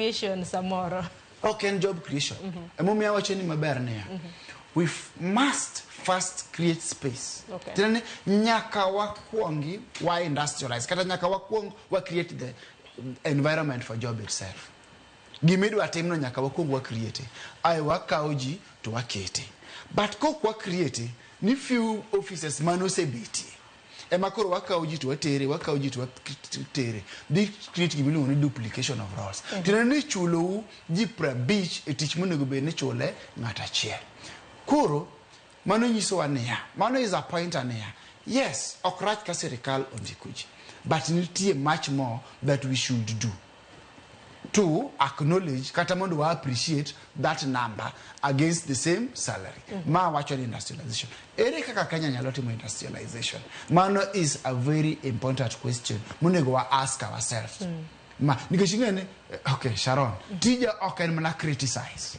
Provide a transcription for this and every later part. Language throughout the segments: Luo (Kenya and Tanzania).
Creation samoro. Ok en job creation. Emomiyo awacho ni maber niya, we must first create space. Tiende ni nyaka wakwongi wa industrialize kata nyaka wakwong wa create the environment for job itself. Gimidwa timno nyaka wakwong wa create, ae wakawo ji to wakete. But kok wa create ni few offices manosebetie ema koro wakawo ji to watere, wakawo ji to watere, dhi create gimiluongo ni duplication of roles. Tiende ni chulou ji 50 e tich monego bed ni chule ng'ato achiel. Koro mano nyisowa niya, mano is a pointer niya, yes, ok rach ka sirikal ondiko ji, but nitie much more that we should do to acknowledge kata mondo wa appreciate that number against the same salary. Ma wacho ni industrialization, ere kaka Kenya nyalo timo industrialization? Mano is a very important question monego wa ask ourselves. Ma nikech ing'e ni okay, Sharon, tija ok en mana criticize.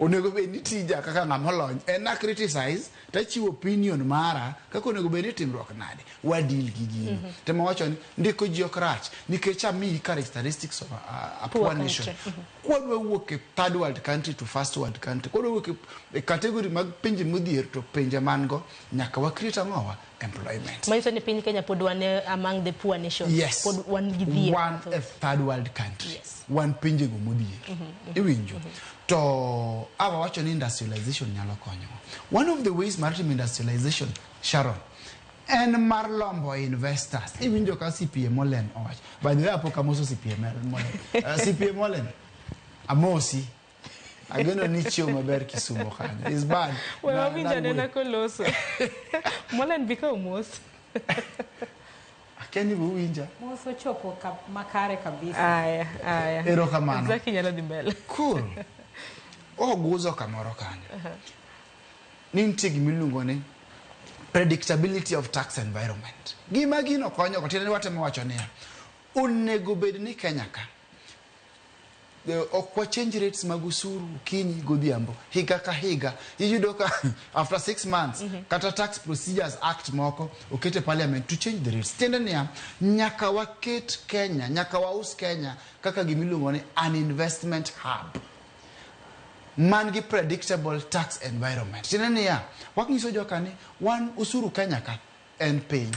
Onego bed ni tija kaka ng'ama olony en na criticize tachiwo opinion mara kaka onego bed ni timruok nade wa deal gi gino. Tema wacho ni ndiko ji ok rach nikech amiyi characteristics of a poor poor nation. Country. Kwadwa wuok e third world country to first world country, kwadwa wuok e category mag pinje modhier to pinje man go, nyaka wa create ang'owa? Employment. Manyiso ni piny Kenya pod wan among the poor nations. Yes. Pod wan gi dhier wan mathoth. A third world country. Wan pinjego modhier, iwinjo? To awa wacho ni industrialization nyalo konyowa. One of the ways mar timo industrialization, Sharon, en mar lombo investors. Iwinjo ka CPA Molen owacho. By the way, apok amoso CPA Molen. CPA Molen, amosi. Ageno ni chiew maber Kisumo kanyo. Is bad. We wawinjo anena nawuoyo. Koloso. Molen bi ka omos. Akia ni be uwinja. Mos ochopo makare kabisa. Aya, aya. Erokamano. Zaki nyalo dhi mbele. Koro oguzo kamoro kanyo ni nitie gimiluongo ni predictability of tax environment. Gima gino konyo go, tiende ni watemo wacho niya, onego bed ni Kenya ka ok wa change rates mag osuru okinyi godhiambo higa ka higa. Iyudo ka after 6 months kata Tax Procedures Act moko oket e parliament to change the rates. Tiende niya, nyaka waket Kenya, nyaka waus Kenya kaka gimiluongo ni an investment hub man gi predictable tax environment. Tiende niya, wakinyiso joka ni wan osuru Kenya ka en piny,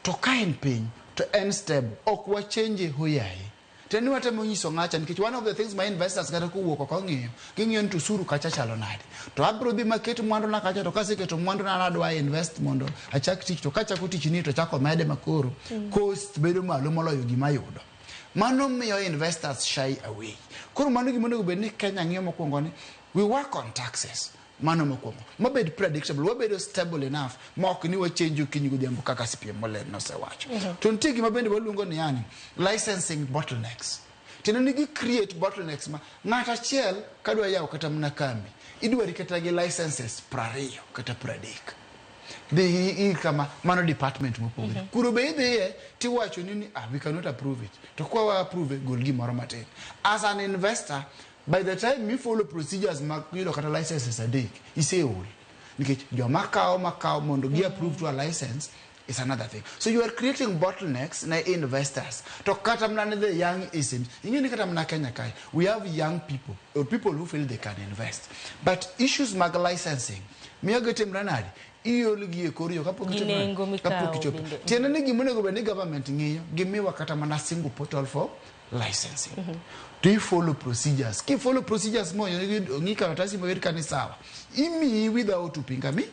to ka en piny to en stable, ok wachenje hoyaye. Tiende ni watemo nyiso ng'acha, nikech one of the things ma investors kata kowuok oko ng'iyo, ging'iyo ni to osuru kacha chalo nade, to abiro dhi maket mwanduna kacha, to kaseketo mwanduna nadwa invest mondo achak tich, to kachako tich ni to chako mede makoro cost bedo malo moloyo gima ayudo. Mano miyo investors shy away. Koro mano gima onego bed ni Kenya ng'iyo mokwongo, ni we work on taxes. Mano mokwongo mabed predictable, wabedo stable enough ma ok ni wachenjo okinyi godhiambo kaka CPA Molen nosewacho. To nitie gima bende waluongo ni yani licensing bottlenecks. Tiende ni gi create bottlenecks ma ng'at achiel kadwa yawo kata mana kambi, idwari kata gi licenses 20 kata 30, dhi ir kama mano department mopogore. Kuro be idhiye tiwacho ni ah, we cannot approve it, to kwa wa approve, gol gimoro matin. As an investor, by the time you follow procedures mag yudo kata licenses adek, iseol, nikech joma kawo makawo mondo gi approve to a license is another thing. So you are creating bottlenecks ne investors to kata mana ne the young SMEs. Ing'e ni kata mana Kenya kae we have young people or people who feel they can invest, but issues mag licensing miyo gitimre nade? Iol gi e kor yo kapok Gi ichopo nade? Nengo mikawo Kapok ichopo. bende. Tiende ni gimonego bed ni government ng'iyo, gimiwa kata mana single portal for licensing to i follow procedures. Ki follow procedures mo ong'i karatasi moyud ka ni sawa, imiyi without upingamizi.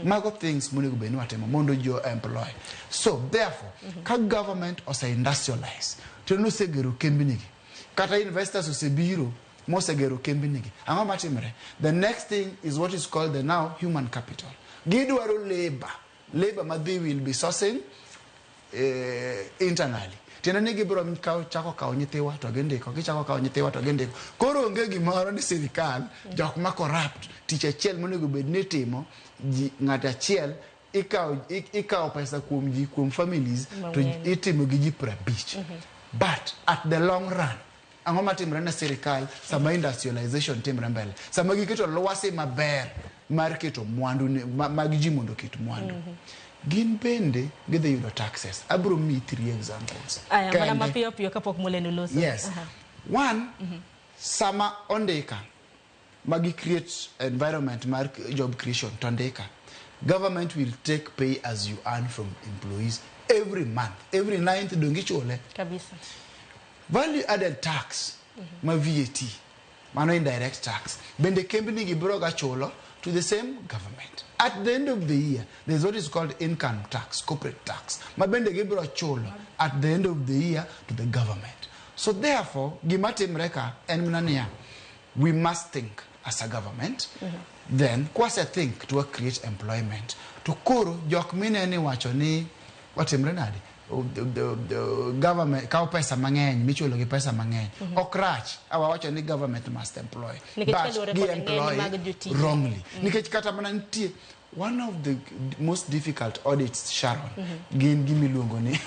Mago things monego bed ni watimo mondo jo employ. So therefore, ka government ose industrialize to nosegero kembnigi kata investors osebiro mosegero kembnigi, ang'o matimre? The next thing is what is called the now human capital. Gidwaro labor, labor ma they will be sourcing internally. Tiende ni gibiro kawo, chako kawo nyithiwa to gindiko, gichako kawo nyithiwa to gindiko. Koro onge gimoro ni sirikal jok ma corrupt. Tich achiel monego bed ni itimo ji ng'ato achiel, ikawo pesa kuom ji, kuom families to Mang'eny. itimo gi ji 50. But at the long run, ang'o matimre ne sirikal sama industrialization timre mbele, sama giketo lwasi maber mar keto mwandu mag ji mondo oket mwandu, gin bende gidhi yudo taxes? Abiro miyi three examples Aya, mana kende. mapiyo piyo kapok Molen oloso. Yes. Aha. One, sama ondika magi create environment mar job creation to ndika, government will take pay as you earn from employees every month, every ninth donge ichule. Kabisa. Value added tax ma VAT, mano indirect tax, bende kembni gi biro ga chulo to the same government. At the end of the year, there's what is called income tax, corporate tax, ma bende gibiro chulo at the end of the year to the government. So therefore, gima timre ka en mana niya, we must think as a government. Then kwase think to create employment, to koro jok minene wacho ni watimre nade, the government kawo pesa mang'eny michulo gi pesa mang'eny ok rach. Awawacho ni government must employ, Nikech but kaluwore gi kod ng'eny employ mag jotich. Wrongly, nikech kata mana nitie one of the most difficult audits, Sharon, gin gimiluongo ni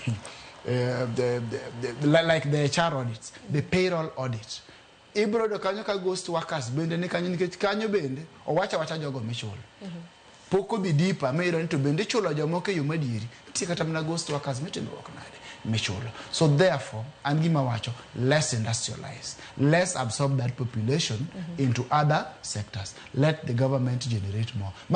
like the HR audits, the payroll audit. Ibiro yudo kanyo ka ghost workers bende ni kanyo, nikech kanyo bende owacho awacha jogo michulo pok odhi deeper miyudo ni to bende ichulo jomoko e yo madieri. Nitie kata mana ghost workers mitimruok nade michulo. So therefore, an gima wacho, less industrialize, less absorb that population into other sectors. Let the government generate more. Ma